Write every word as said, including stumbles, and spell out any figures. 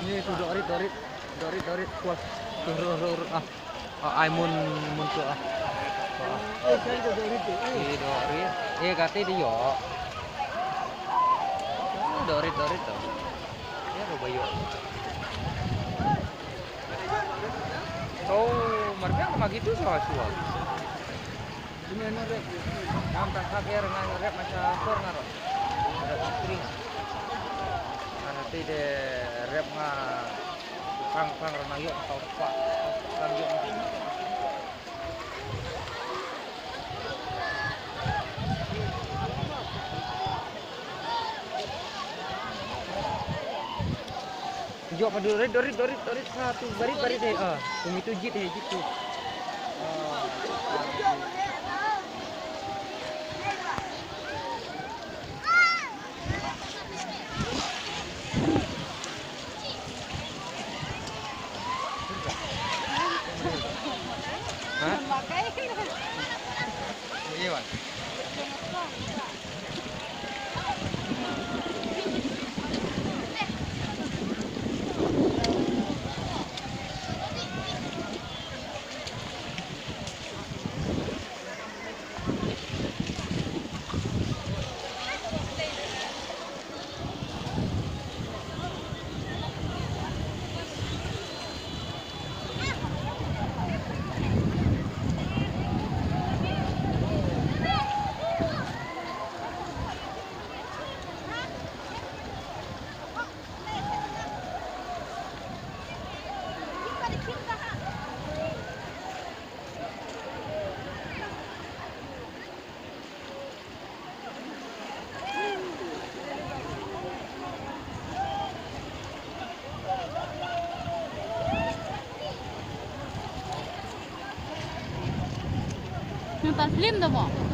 Ni tu dorit, dorit, dorit, dorit, kuat. Tu ro, ro, ro, ah. Ah, ai mun, mun tu, ah. Ah. Ni dorit. Eh, kati dia. Oh, dorit, dorit tu. Ya, ro bayo. Oh, marbiang magi tu sa sua. Nam tak kap er ngan rep macam kor ngan rep. Rep string. Kan nanti de rep nga pang pang rena yok tau pak. Kan yok. Jok ka dorit, dorit, dorit, dorit, satu barit, barit deh. Ah, kumi tu jit deh, jit tu. Ah. Ha? Iya, Wan. Nang tak slim dah, Bang?